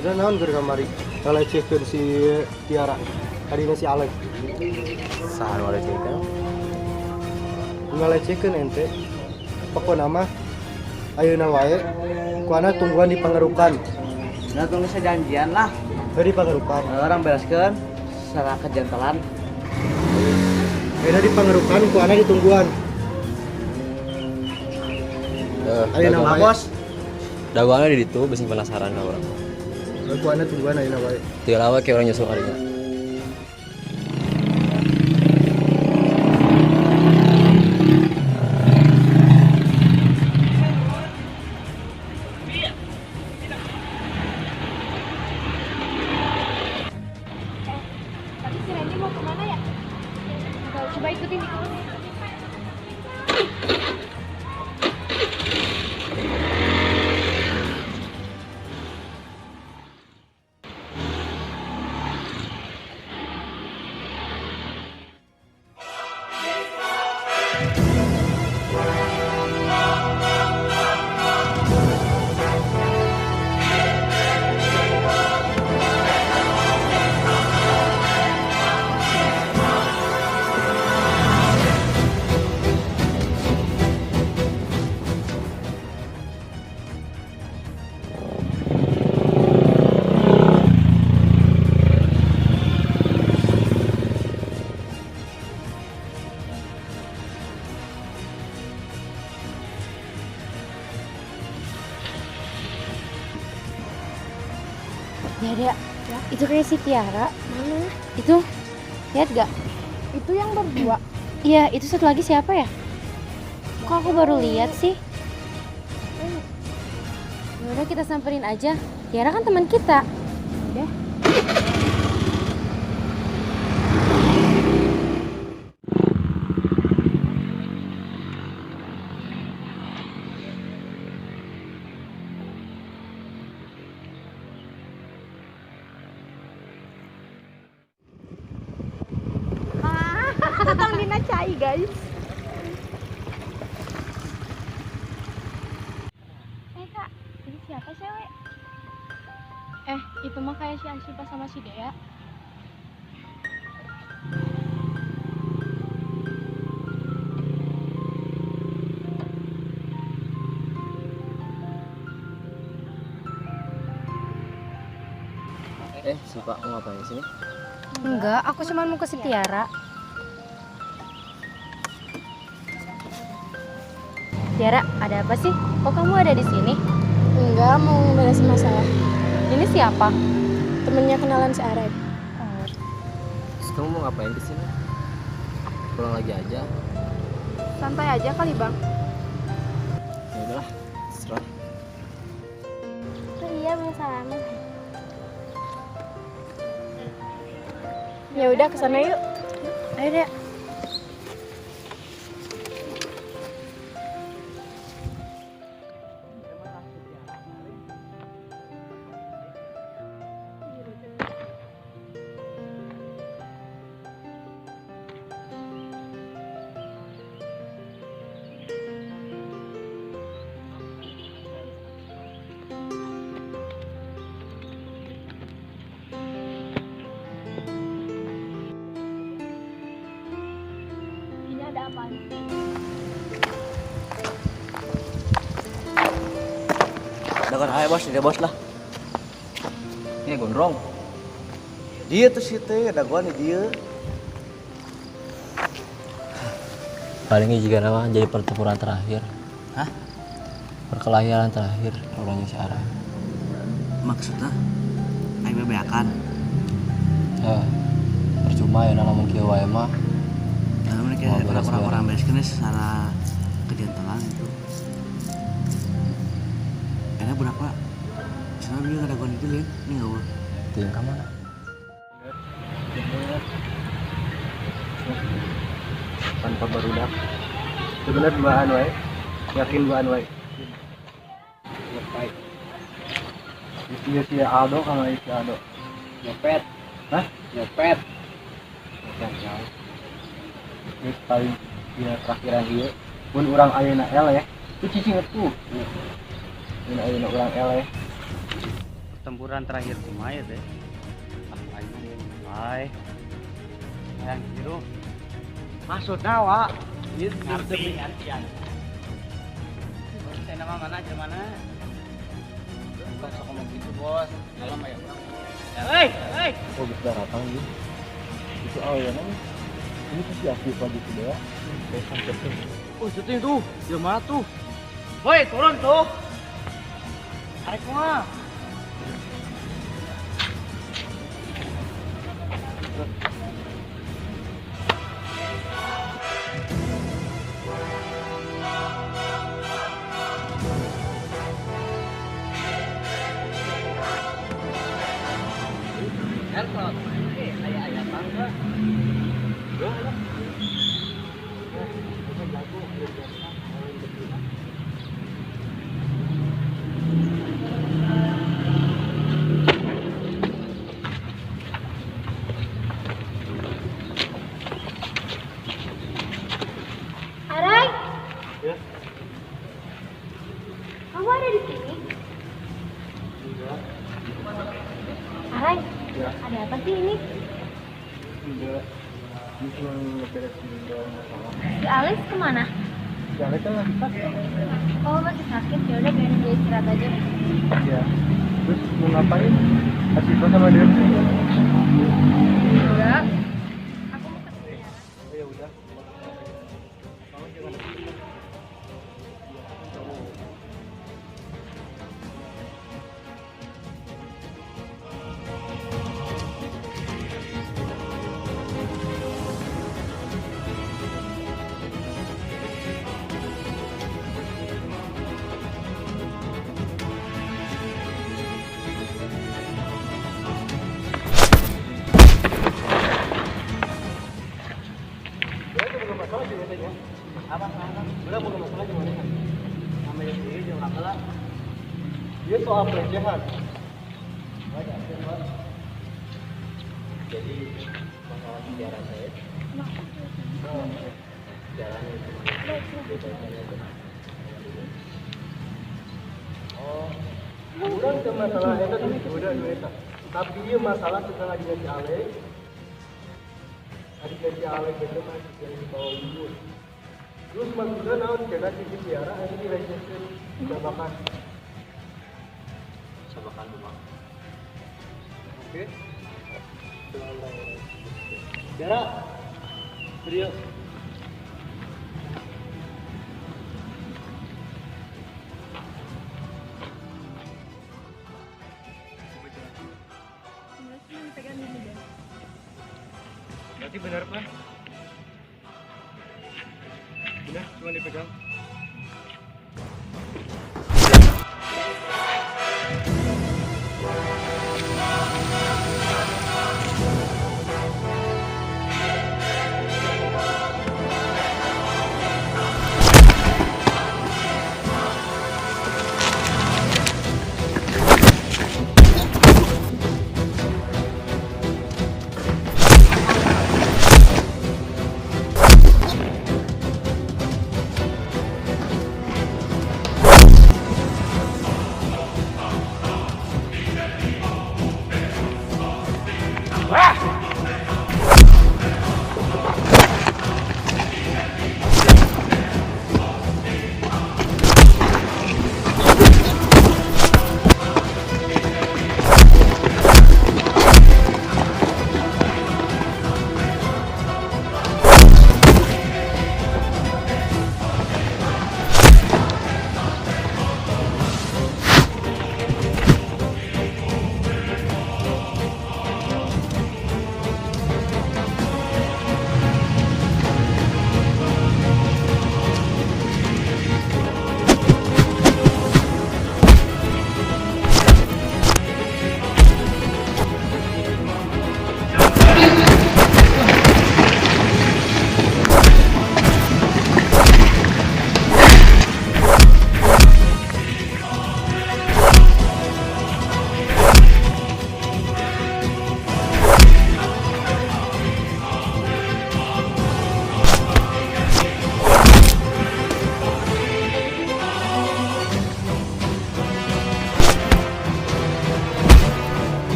Maksudnya naon keur kamari ngalecehkeun si Tiara. Adina si Alex. Saha nu ngalecehkeun? Ngalecehkeun ente. Pokona mah ayeuna wae ku ana tungguan di Pangerukan. Nah, tunggu sejanjian lah. Di Pangerukan. Orang bereskeun secara kejentelan. Ayeuna di Pangerukan ku ana ditungguan. Ayeuna Dagoan. wae. Bos. Dagoanna di ditu bisi penasaran ka urang. Ku ana tungguan ayeuna wae. Teu lawa kayak urang nyusul kadinya. Tadi si Randy mau kemana ya? Coba ikutin, ikutin. Ya, ya. Itu kayak si Tiara. Mana? Itu, lihat gak? Itu yang berdua. Iya, itu satu lagi siapa ya? Kok aku baru lihat sih? Ya udah kita samperin aja. Tiara kan teman kita. Udah. Tentang dina cai, guys. Kak, ini siapa cewek? Itu mah kayak si Asyifa sama si Dea. Sipa mau ngapain di sini? Enggak, aku cuma mau ke si Tiara. Tiara, ada apa sih? Kok kamu ada di sini? Enggak, mau beresin masalah. Ini siapa? Temennya kenalan si Arek. Oh. Terus kamu mau ngapain di sini? Pulang lagi aja. Santai aja kali, Bang. Ya udahlah, terserah. Oh, iya, mau salaman. Ya udah, kesana yuk. Ayo deh. Ini ada apaan sih? Dagoan ayo bos, tidak bos lah. Ini gondrong. Dia tuh si teh, dagoan dia. Palingnya jika nama jadi pertempuran terakhir. Hah? Perkelahian terakhir orangnya si Ara. Maksudnya? Aing bebeakan. Percuma ya namun kieu wae mah. Nah, mereka Mau beres orang-orang beres. bereskeun secara kejentelan itu. Karena budak pak, sana dia nggak dagoan itu lin, ini nggak boleh. Ting ka mana? Tanpa barudak. Sebenarnya duaan wae. Yakin duaan wae. Lepai. Iya si Aldo sama si Aldo. Nyopet. Hah? Nyopet. Nyopet. Terus paling dina terakhiran ieu mun urang ayeuna eleh, itu cicing atuh. Mun ayeuna urang eleh. Pertempuran terakhir kumaha ya teh? Ah, aing mah bae. Hayang hirup. Maksudna wa? Ieu ngerti ngertian. Bos, nama mana aja mana? Bukan sok ngomong gitu, Bos. Dalam ya, urang. Hei, hei. Oh, bisa datang gitu. Itu awalnya nih. Ini pasti aktif lagi tuh ya. Oh, itu tuh. Di mana tuh? Woi, turun tuh. Arek mah. Arai, Ya. kamu ada di sini? Enggak. Arai, Ya. ada apa sih ini? Enggak. Ini cuma ngeberesin doang masalah. Si Alex kemana? Si Alex kan lagi sakit. Oh, masih sakit. Ya udah biarin dia istirahat aja. Iya. Terus mau ngapain? Kasih sama dia. Enggak. Aku mau ketemu Tiara. Oh, ya udah. Kamu jangan. Masalah juga ya. Apa masalah? Udah bukan masalah gimana kan? Sama yang sendiri jeung urang heula. Dia soal pelecehan. Banyak, Pak. Jadi masalah sejarah saya jalan itu Oh, udah ke masalah itu udah dua eta. Tapi dia masalah tentang adiknya si Alex. Adiknya si Alex itu masih yang di bawah umur. Terus maksudnya naon kena si Tiara itu dilecehkan, dicabakan. Sabakan rumah. Oke. Tiara, serius. Berarti benar, Pak? Benar, cuma dipegang.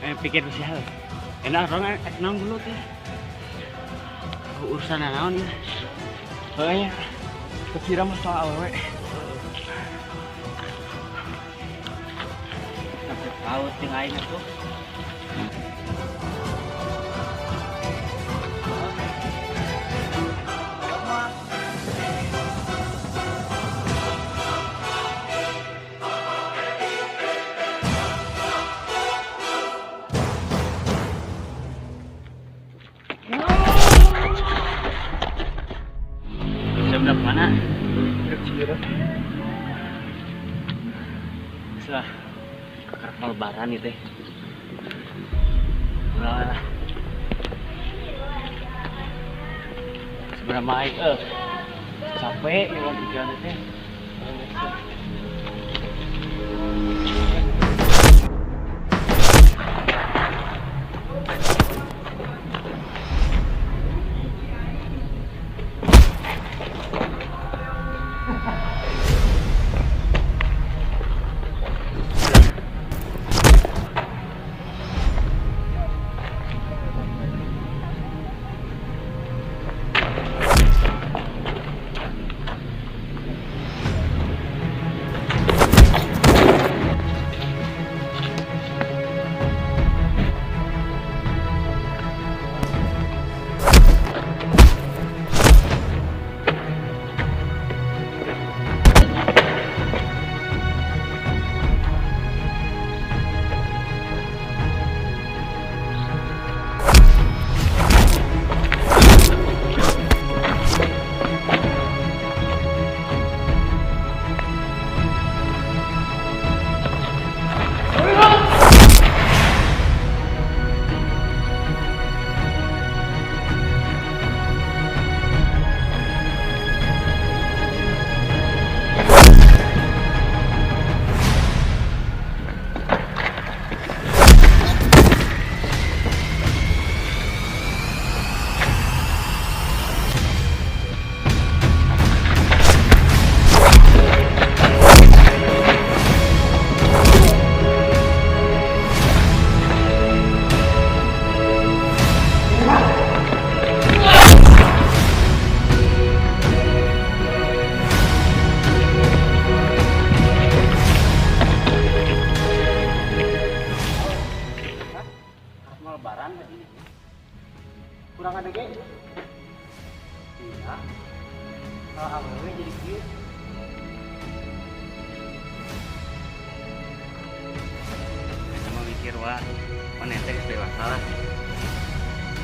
Pikir siapa? Enak orang naon dulu teh. Urusan naon ya. Soalnya kira masalah awewe. Sampai paut jeung aing atuh. Mana? Setelah kerap lebaran itu, ulah seberapa baik, capek ngeluarin pikiran itu. Kurang ada ge? Iya. Kalau awewe jadi kieu. Sama mikir wah, mana teh geus dewasa lah.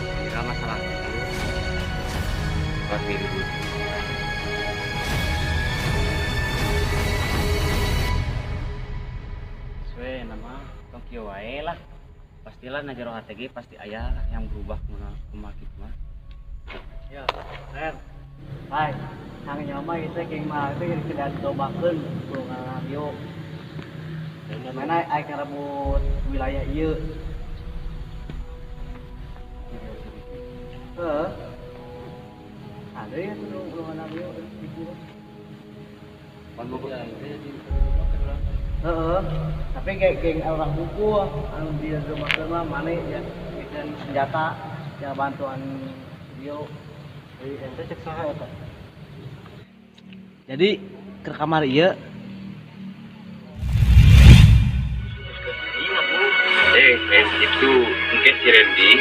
Kira masalah itu. Pasti ribut. Sesuai nama tong kieu wae lah. Pastilah na jero hate ge pasti aya lah yang berubah kumaha kitu mah. Ya, Ren. Hai, hang nyama ieu teh geng mah teh geus didobakeun ku ngario. Mana aing ngarebut wilayah ieu. Heeh. Ada ya nu ngario pikir. Pan boga aing teh di Heeh. Tapi kayak geng orang buku anu di rumah mah mane ya bikin senjata ya bantuan video. Jadi ente cek saha eta. Jadi ke kamar ieu itu mungkin si Randy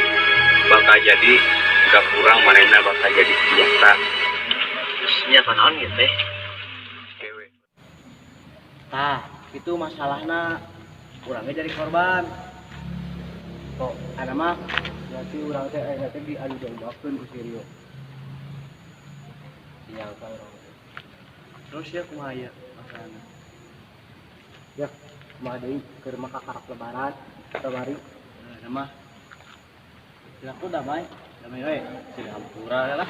bakal jadi gak kurang manena bakal jadi senjata. Senjata naon gitu teh? Tah, itu masalahna urangnya jadi korban. Kok ana mah berarti urang teh aya teh diadu dombakeun ku si Rio. Sinyal ka urang teh. Terus ya kumaha ya masalahna? Ya, kumaha deui keur mah kakarap lebaran kamari. Nah, mah aku damai, damai we. Sini hampura lah.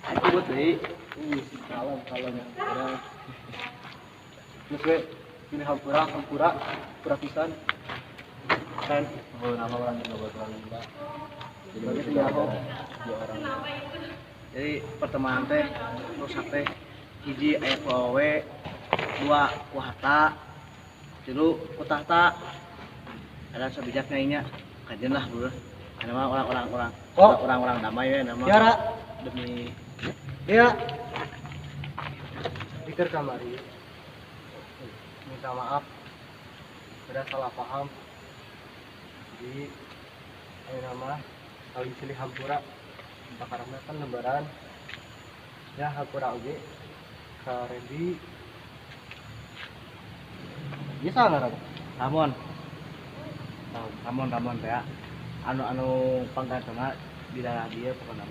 Aku buat deui. Kalem kalem ya. Terus we ini hampura, hampura, hampura pisan. Kan nama orang juga buat orang juga. Jadi dia orang. Jadi pertemanan teh rusak teh hiji aya ku awewe, dua ku harta, tilu ku tahta. Ada sebijaknya inya. Kajen lah bro. Karena mah orang-orang orang Oh. orang-orang damai ya nama. Tiara. Demi Iya. Pikir kamari. Minta maaf. Udah salah paham. Jadi ayo nama saling silih hampura. Karena kan lebaran. Ya hampura oge ka Randy. Bisa nggak Ram? Ramon. Ramon Ramon teh. Anu anu panggantona di daerah dia pokoknya.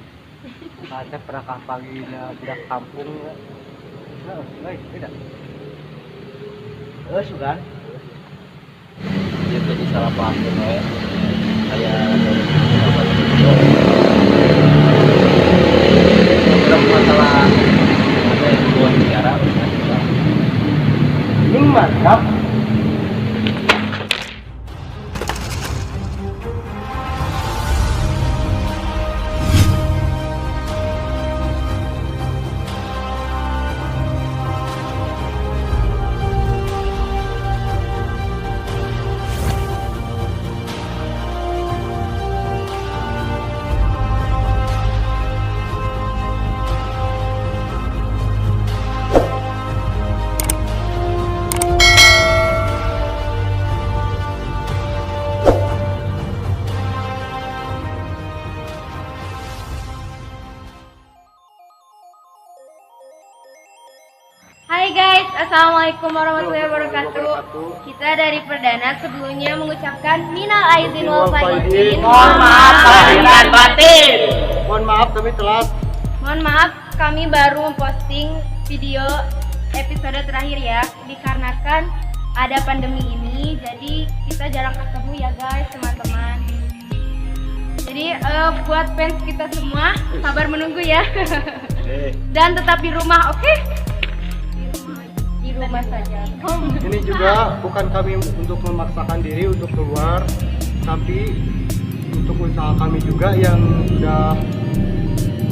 Saya pernah kampanye budak kampung. Nah, baik, tidak. Eh, sugan. Dia jadi salah paham gitu ya. Kayak belum masalah ada yang buat bicara Ini mantap. Hai guys, assalamualaikum warahmatullahi wabarakatuh. Kita dari Perdana sebelumnya mengucapkan minal aizin wal faizin. Mohon maaf lahir dan batin. Mohon maaf kami telat. Mohon maaf kami baru memposting video episode terakhir ya, dikarenakan ada pandemi ini, jadi kita jarang ketemu ya guys teman-teman. Jadi buat fans kita semua sabar menunggu ya. Dan tetap di rumah, oke? Di rumah saja. Ini juga bukan kami untuk memaksakan diri untuk keluar, tapi untuk usaha kami juga yang sudah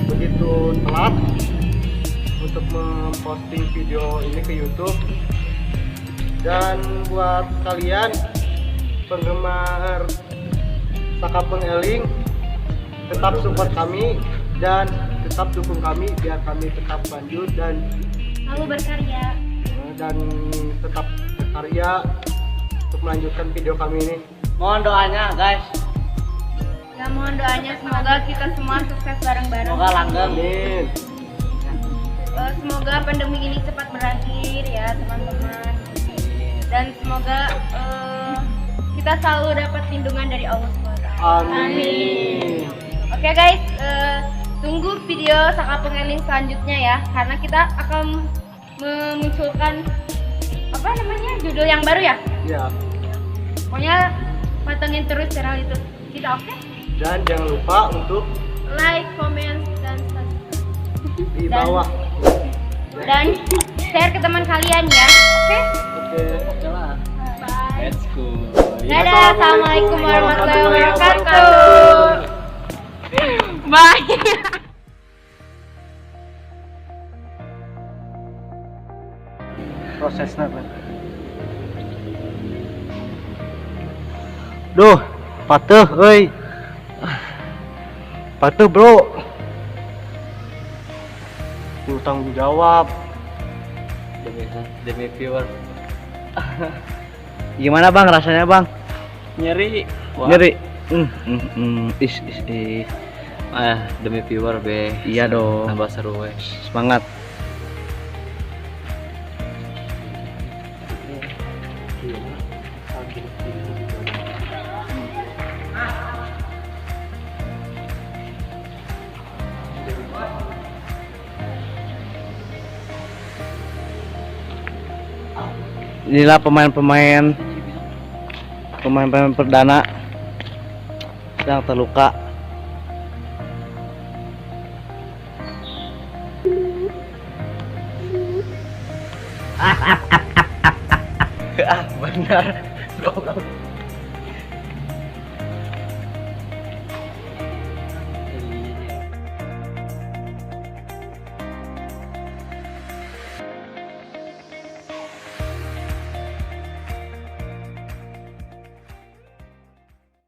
begitu telat untuk memposting video ini ke YouTube. Dan buat kalian penggemar Sakapeung Eling, tetap support kami dan tetap dukung kami biar kami tetap lanjut dan selalu berkarya dan tetap berkarya untuk melanjutkan video kami ini. Mohon doanya guys. Ya, mohon doanya semoga kita semua sukses bareng-bareng. Semoga langgeng. Amin. Semoga pandemi ini cepat berakhir ya teman-teman. Dan semoga kita selalu dapat lindungan dari Allah SWT. Amin. Oke guys, tunggu video Sakapeung Eling selanjutnya ya, karena kita akan memunculkan apa namanya judul yang baru ya. Iya. Pokoknya pantengin terus channel YouTube kita, oke? Dan jangan lupa untuk like, comment, dan subscribe di bawah. Dan share ke teman kalian ya, oke? Oke. Oke lah. Bye. Let's go. Dadah, assalamualaikum warahmatullahi wabarakatuh. Bye. Prosesnya Pak. Duh, patuh euy. Patuh, bro. Kudu tanggung jawab. Demi viewer. Gimana Bang rasanya Bang? Nyeri. Wah. Nyeri. Is is is. Ah, demi viewer be. Iya dong. Tambah seru we. Semangat. Inilah pemain-pemain perdana yang terluka. Ah, benar. Goblok.